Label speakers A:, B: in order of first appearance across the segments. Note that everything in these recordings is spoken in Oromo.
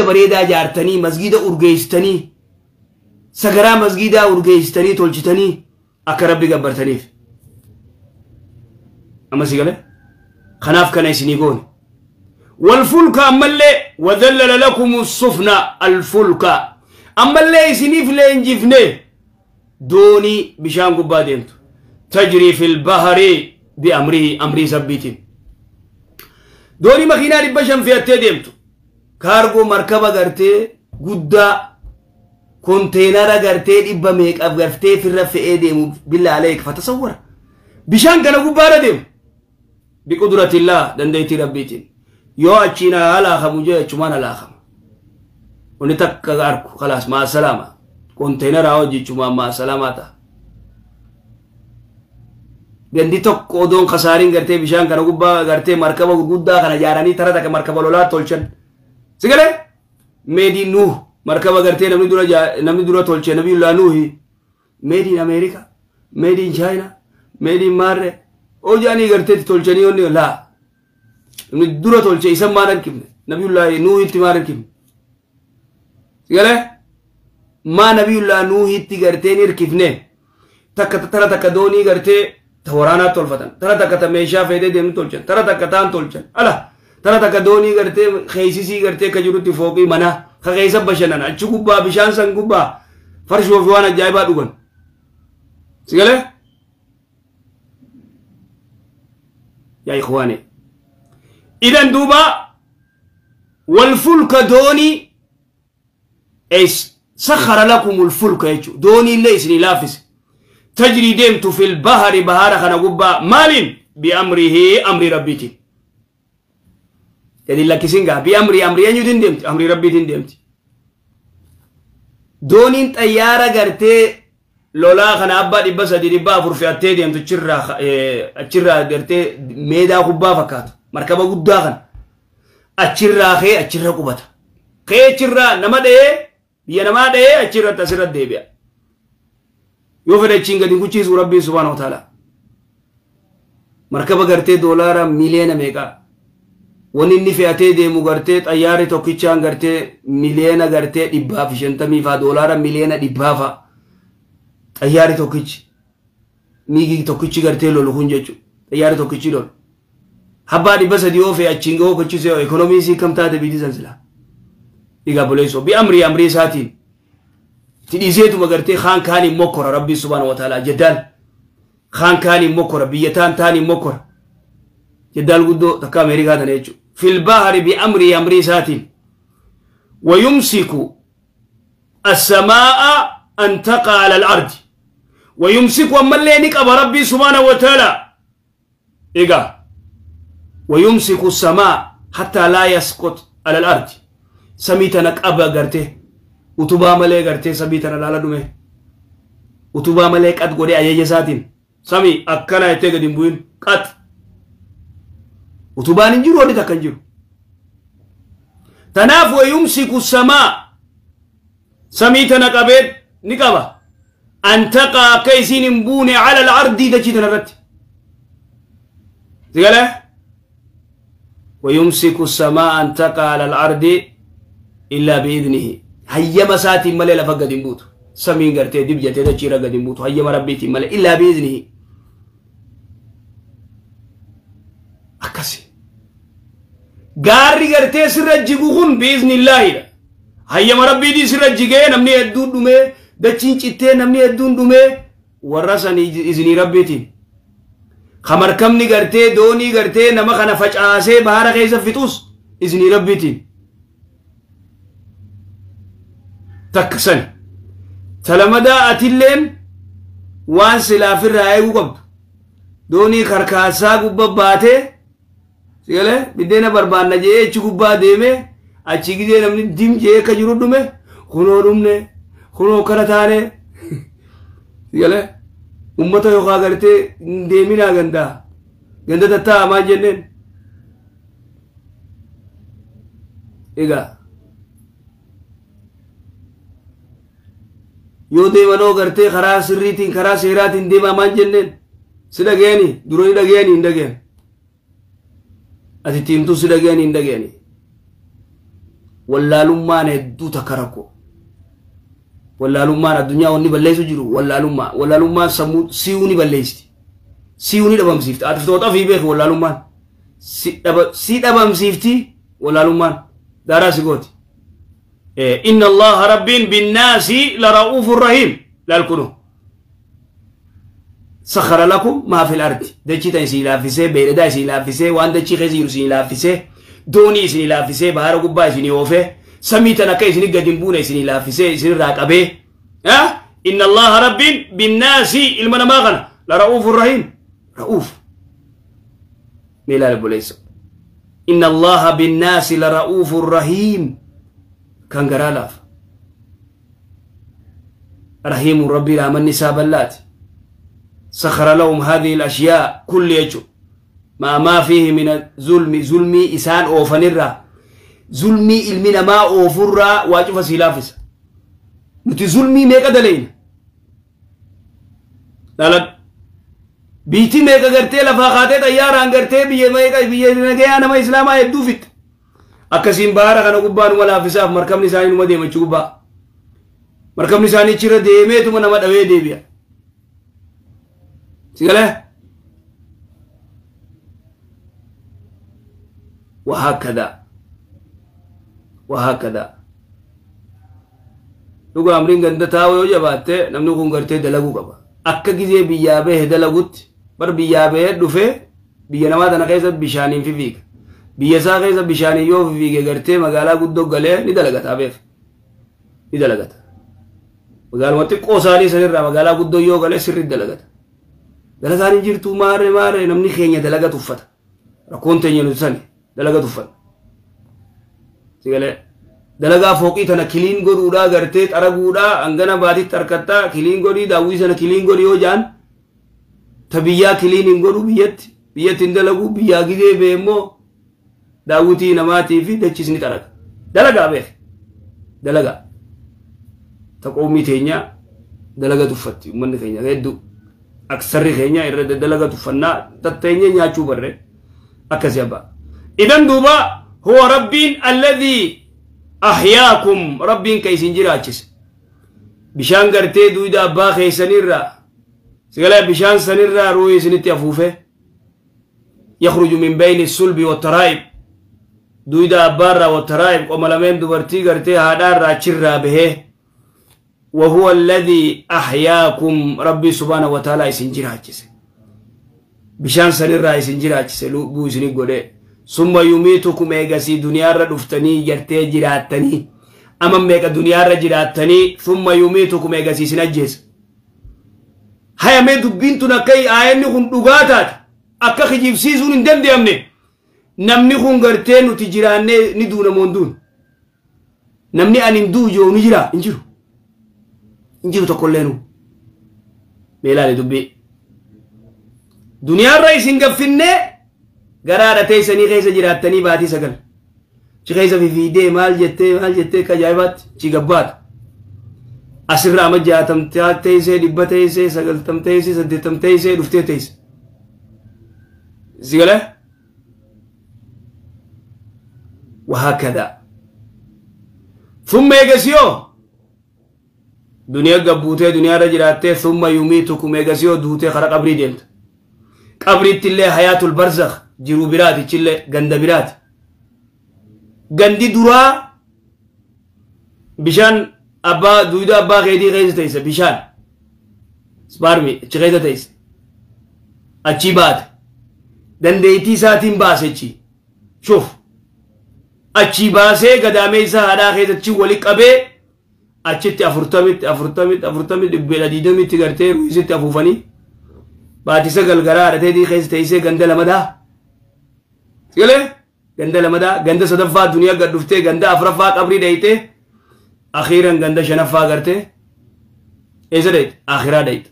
A: Bareedaa ijaartanii, masgiida urgeessitanii, sagaraa masgiidaa urgeessitanii tolchitanii akka Rabbi gabbartaniif. Amma si galee? Kanaaf kana isinii goone. والفلك أمالي وذلل لكم السفن الفلك أمالي إسني فلين جفني دوني بشان قبا ديمتو تجري في البحر بأمره أمري سبيتين دوني مخينا ربشان في التديمتو كارغو مركبة غرتي قدا كونتينر غرتي إبا ميك أب غرتي في الرفع ديمو بالله عليك فتصور بشان كان قبا ديم بقدرة الله دنديتي ربيتين yoo achiin alaakamu jee achumaan alaakama. Wanni takka arku khalaas maa salaama. Konteenaraa hojjechumaan maa salaamaa ta'a. Gandi tokko odoon kasaariin gartee bishaan kana gubbaa gartee markaba gurguddaa kana ijaaranii tara takka markaba lolaa tolchan. Si galee? Meedii Nuuh markaba gartee namni dura tolche Nabiyullaa Nuuhi. Meediin Ameerika, meediin Chaayinaa, meediin Maarree. Hojjaanii gartee tolchanii onni laa. Namni dura tolche isan maan harkifne Nabiyullaa Nuuhitti maan harkifne. Si galee? Maa Nabiyullaa Nuuhitti gartee ni hirkifne takka tara takka doonii gartee ta waraanaa tolfatan tara takka ta meeshaa feetee deemnu tolchan tara takka taan tolchan ala tara takka doonii gartee keeysisii gartee ka jirutti fooqii manaa ka keessa bashannan achi gubbaa bishaan san gubbaa farshoo fi waan ajaa'ibaa dhugan. Si galee? Yaa ikhwaani. إذن دوبا والفلك دوني إيس سخر لكم الفلك يجو دوني ليس لافس تجري ديمت في البحر بحر خنا مال بأمره أمر ربيتي يعني لك سينغا بأمري أمري أن يدين ديمت أمر ربيتي ديمت دوني طيارة غرتي لولا خنا أبا دبا سدي دبا أفر في أتي ديمت تشرا غرتي ميدا قبا فكات markaba guddaa kana achirraa kee achirra qubata kee achirraa nama dha'ee biyya namaa dha'ee achirratti asirratti deebi'a yoo fedhe achiin gadi guchiisu Rabbiin subhaanahu wa ta'ala markaba gartee doolaara miliyoona meeqaa wanni inni fe'atee deemu gartee xayyaarri tokkichaan gartee miliyoona gartee 150 faa doolaara miliyoona 100 faa xayyaarri tokkichi miigii tokkichi gartee lolu kun jechuudha xayyaarri tokkichi lolu. Habba 300 yoo fe'e achiin gahoo gochiisee ekonomii isii kam taate biitii san silaa. Egaa buleessoo bi amrii amrii isaatiin tidhiiseetuma gartee kaan kaaniin mokkora Rabbii subhaanahu wa ta'ala jeddaal kaan kaaniin mokkora biyya taan taaniin mokkora jeddaal guddoo takka Ameerikaa tana jechuudha. Fil bahari bi amrii amrii isaatiin wayumsiku as-samaa'a an taqa ala al-ardi wayumsiku ammallee ni qaba Rabbii subhaanahu wa ta'ala egaa. ويمسك السماء حتى لا يسقط على الأرض سميتنا قبا غرتي وتبا ملي غرتي سميتنا لالا دمه وتبا ملي قد غودي ايجي ساتين سمي اكنا يتي بوين قط وتبا نجيرو ودي تكنجيرو تناف ويمسك السماء سميتنا قبيت نقبا ان تقع كيسين بوني على الأرض دجيتنا رت تقال ويمسك السماء أن تقع على الأرض إلا بإذنه هيا مساتي ملي لفقد بوت سمين قرتي دبجتي دجيرا قد بوت هيا مربيتي ملي إلا بإذنه أكسي قاري قرتي سرجيكون بإذن الله هيا مربيتي سرجيكي نمني يدون دمي دچين چتي نمني يدون دمي ورسني إذن ربيتي خمركمني غرتي دوني غرتي نما خنا فچاسه بحر كيس فيتوس إذن ربيتي تكسن تلمدا أتلين وان سلافر راي قبض دوني خركاسا قبب باته سيله بدينا بربان نجي اچ قبا ديمه اچ گيده نمني ديم جي كجرو دمه خنو دمنه خنو كرتانه سيله ummata yookaan gartee deeminaa gandaa ganda tattaa'a maan jenneen egaa yoo deemanoo gartee karaa sirriitiin karaa seeraatiin deemaa maan jenneen si dhageeni duroo ni dhageeni hin dhageen ati tiimtuu si dhageeni hin dhageeni Wallaalummaan hedduu takka rakkoo. Wallaalummaan addunyaa wanni balleessu jiru wallaalummaa. Wallaalummaan sammuu si'uu ni balleessiti. Si'uu ni dhabamsiifti. Ati fitoota ofii beeku wallaalummaan. Si dhabamsiifti wallaalummaan. Daaraa si gooti. Inna Allaha rabbiin binnaasi la ra'uufun rahiim. Laal kunoo. Sakhara lakum maa fil ardi. Dachii tan isin laaffisee, beeyladaa isin laaffisee, waan dachii keessa jiru isin laaffisee, doonii isin laaffisee, bahara gubbaa isin oofee, samii tan akka isin gadi hin buune isin laaffisee, isinirraa qabee. Inna Allaha rabbiin binnaasi ilma namaa kana la ra'uufun rahiim. Ra'uuf. Mee ilaali obboleessa. Inna Allaha binnaasi la ra'uufun rahiim. Kan garaa laafa. Rahiimun rabbii raamanni isaa bal'aati. سخر لهم هذه الأشياء كل يجو ما فيه من الظلم ظلمي إسان أوفنرا ظلمي إلمنا ما أوفرا واجف سلافس نتي ظلمي ميكا دلين لا بيتي ميكا قرتي لفاقاتي تياران قرتي بيه ميكا بيه نجي أنا ما إسلاما يدوفت أكسين بارا كانوا قبان ولا فساف مركب نساني نمدي مچوبا مركب نساني چير ديمي تو منما دوي ديبيا سيقاله وهكذا وهكذا لو أمرين غندتا ويو جباتة نمنو كون غرتي دلغو قبا أكا جزي بيابه دلغوت بر بيابه دفه بيا نما تنا كيسا بشانين في فيك بيا سا كيسا بشانين يو في فيك غرتي مغالا قدو غلي ندلغتا بيف ندلغتا مغالا متي قوساني سنرى مغالا قدو يو غلي سر دلغتا dalagaan hin jirtu maarre maarre namni keenya dalaga tuffata rakkoon teenya nuti sani dalaga tuffata sigalee dalagaa fooqii tana kiliin godhuudhaa gartee xaraguudhaa hangana baatitti harkattaa kiliin godhii daawwii sana kiliin godhi yoo jaan ta biyyaa kiliin hin godhu biyyatti biyyatti hin dalagu biyyaa gidee bee immoo daawwitii namaatii fi dachis ni xaraga dalagaa beek dalagaa ta qoomii teenya dalaga tuffatti uummanni keenya hedduu أكثر خينيا إرد دلقة فنا تتيني نياتشو بري أكسي أبا إذن دوبا هو ربين الذي أحياكم ربين كيسين جراجس بشان قرتي دويدا أبا خيسانيرا سيقلا بشان سنيرا روي سنتي أفوفه يخرج من بين السلب والترائب دويدا أبارا والترائب وملامين دوبرتي قرتي هادارا چرا به وهو الذي أحياكم ربي سبحانه وتعالى إسنجراجس بشان سنرى إسنجراجس لبو إسنقوله ثم يميتكم إيغاسي دنيا ردفتني جرتي جراتني أمام ميكا دنيا رجراتني ثم يميتكم إيغاسي سنجس هيا ميدو بنتنا كي آيني خن دغاتات أكا خجيب سيزون اندم دي أمني نمني خن غرتين وتجراني ندون موندون نمني أن اندو جو نجرا انجرو injiru tokkolleenu meelaale dubbii duniyaarra isin gaffinne garaadha teessanii keessa jiraattanii baatii sagal ci keessa fifiidee maal jettee akka ajaa'ibaatti ci gabbaata asirra ama 60 teessee 100 teessee 90 teessee 80 teessee dhuftee teesse sigale وهكذا ثم يقسيو دنيا قبوتي دنيا رجلاتي ثم يميتكم يقسيو دوتي خرق قبري ديمت قبري تلي حياة البرزخ جرو براتي تلي غند براتي غندي درا بشان أبا دويدا أبا غيدي غيز تيسا بشان سبارمي چغيزة تيسا أچي بات دنديتي ساتين باس أچي شوف أچي باسي قدامي سا هدا غيزة چي ولي قبي achitti afurtamitti dhibbeedha diidamitti gartee ruisitti afuufanii baatisa galgaraa haadhatee keessa teessee ganda lamadaa sigalee ganda lamadaa ganda sadaffaa duniyaa gad dhuftee ganda afuraffaa qabrii dhayitee akhiiran ganda shanaffaa gartee eessa dhayite akhiraa dhayite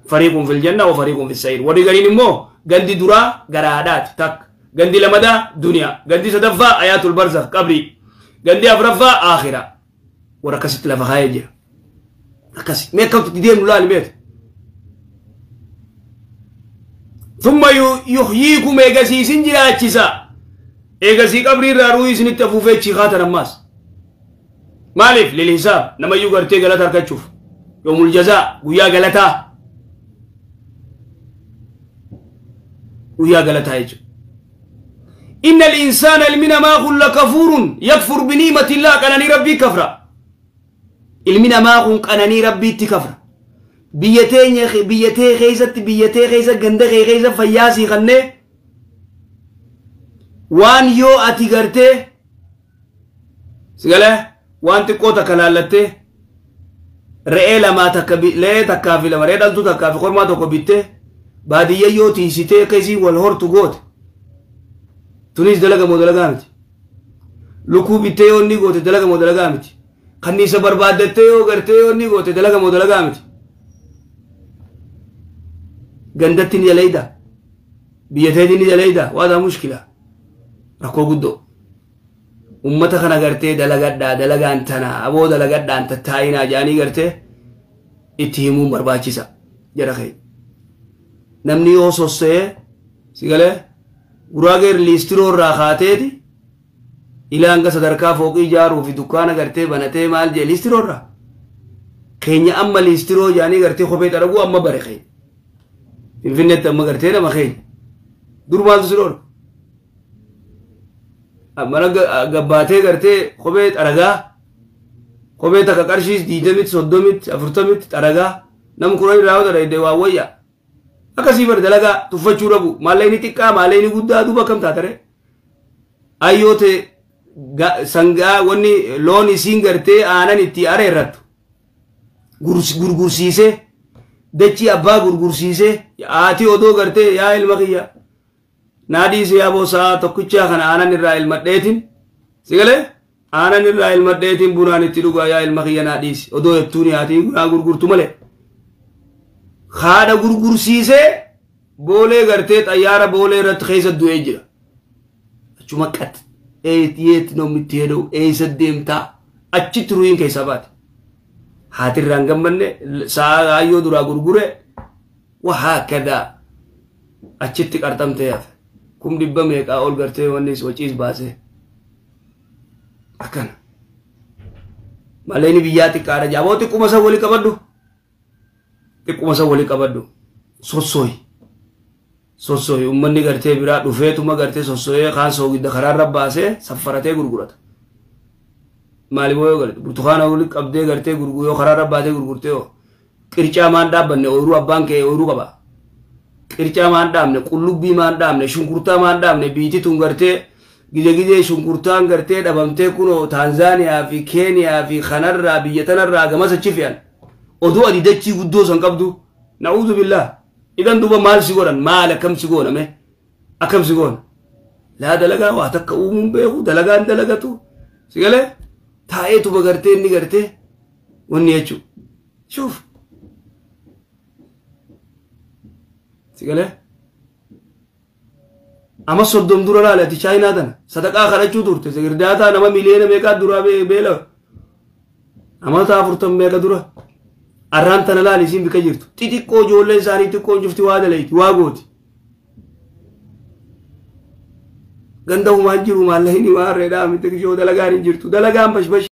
A: fariiqun fil janna wa fariiqun fis sa'iir warri gariin immoo gandi duraa garaadhaati takka gandi lamadaa duniyaa gandi sadaffaa ayaatul barzakh qabrii gandi afuraffaa akhiraa وركست لفخايا جرا ركست ما كنت تدين ولا البيت ثم يحييكم يغسيسين جراچسا Eegasii qabrii irraa ruuhii isinitti afuufee chiikaatan ammaas. Maaliif lil hisaab namayyuu gartee galata argachuuf. Yoomul jazaa guyyaa galataa. Guyyaa galataa jechuudha. Inna al-insaana ilmi namaa kun lakafuurun yakfur biniimatillaa qananii rabbii kafra. Ilmi namaa kun qananii rabbiitti kafra. Biyya tee keessatti biyya tee keessa ganda kee keessa fayyaa sii kannee waan yoo ati gartee sigalee waan xiqqoo takka laallattee re'ee lamaa takka re'ee takkaa fi lama re'ee dhaltuu takkaa fi kormaa tokko bittee baadiyya yoo tiisitee akka isiin wal hortu goote tunis dalaga moo dalagaa miti lukuu bittee yoo inni goote dalaga moo dalagaa miti kanniisa barbaaddattee yoo gartee yoo inni goote dalaga moo dalagaa miti gandatti ni dalayda biyya teetii ni dalayda waadaa mushkila rakkoo guddoo ummata kana gartee dalagadhaa dalagaan tana aboo dalagadhaan tattaa'inaa jaanii gartee itti himuun barbaachisa jedha kee namni yoo sosso'ee si galee guraageer liistiroo irraa kaateeti ilaa hanga sadarkaa fooqii ijaaruu fi dukkaana gartee banatee maal jee liistiroo irraa keenya amma liistiroo jaanii gartee kophee xaraguu amma bare keenya finfinneetti amma gartee nama keenya dur maaltu si dhoorga mana gabbaatee gartee kophee xaragaa kophee takka qarshii 20 30 40 xaragaa nam 10 irraa yoo xaragde waa wayya akkasii bar dalagaa tuffachuu dhabu maallaqni xiqqaa maallaqni guddaa duuba akkam taatare ayyoote sangaa wanni loon isiin gartee aanan itti areerrattu gurgursiisee dachii abbaa gurgursiisee haati odoo gartee yaa ilma kiyya naadhiise yaa boosaa tokkichaa kana aanan irraa ilmadheetin si galee aanan irraa ilmadheetin bunaan itti dhugaa yaa ilma kiyya naadhiise odoo jettuuni haati bunaa gurgurtu malee haadha gurgursiisee boolee gartee xayyaara boolee irratti keessa du'ee jira achuma qat eet namni heduu eessa deemtaa achitti ruuhin keessaa baate haatirraan gammanne sa'a ayyoo duraa gurgure wahaakadaa achitti qarxamtee hafe kum dhibba meeqaa ol gartee wanni waciis baasee akkana malee biyyaa xiqqaadha jaaboo xiqquma san walii qabadhu xiqquma san walii qabadhu sossooyi sossooyi ummanni gartee biraa dhufeetuma gartee sossooyee kaan soogidda karaarra baasee saffaratee gurgurata maalimoo yoo galte burtukaana walii qabdee gartee gurguru yoo karaarra baatee gurgurtee yoo qircaa maan dhaabbanne ooyiruu abbaan kee ooyiruu qaba qircaa maan dhaabne qullubbii maan dhaabne shunkurtaa maan dhaabne biitii tun gartee gije gije shunkurtaan gartee dhabamtee kunoo Taanzaaniyaa fi Keeniyaa fi kanarraa biyya tanarraa gamas achi fe'an oduu adi dachii guddoo san qabdu na'uudhu billah idan duuba maal si godhan maal akkam si goona mee akkam si goona laa dalagaa waa takka uumuun beeku dalagaan dalagatu si galee taa'eetuma gartee inni gartee wanni jechuu shuuf si galee amma 30 dura laale ati chaayinaa tana sadaqaa kadhachuu turte sigirdaataa nama miliyoona meeqaa duraa beela amata 40 meeqa dura arraan tana laale isiin bika jirtu xixiqqoo ijoolleen isaanii xiqqoon cufti waa dalayti waa gooti ganda humaan jiru maallaqni waan reedhaa miti kishoo dalagaan hin jirtu dalagaan bashbash.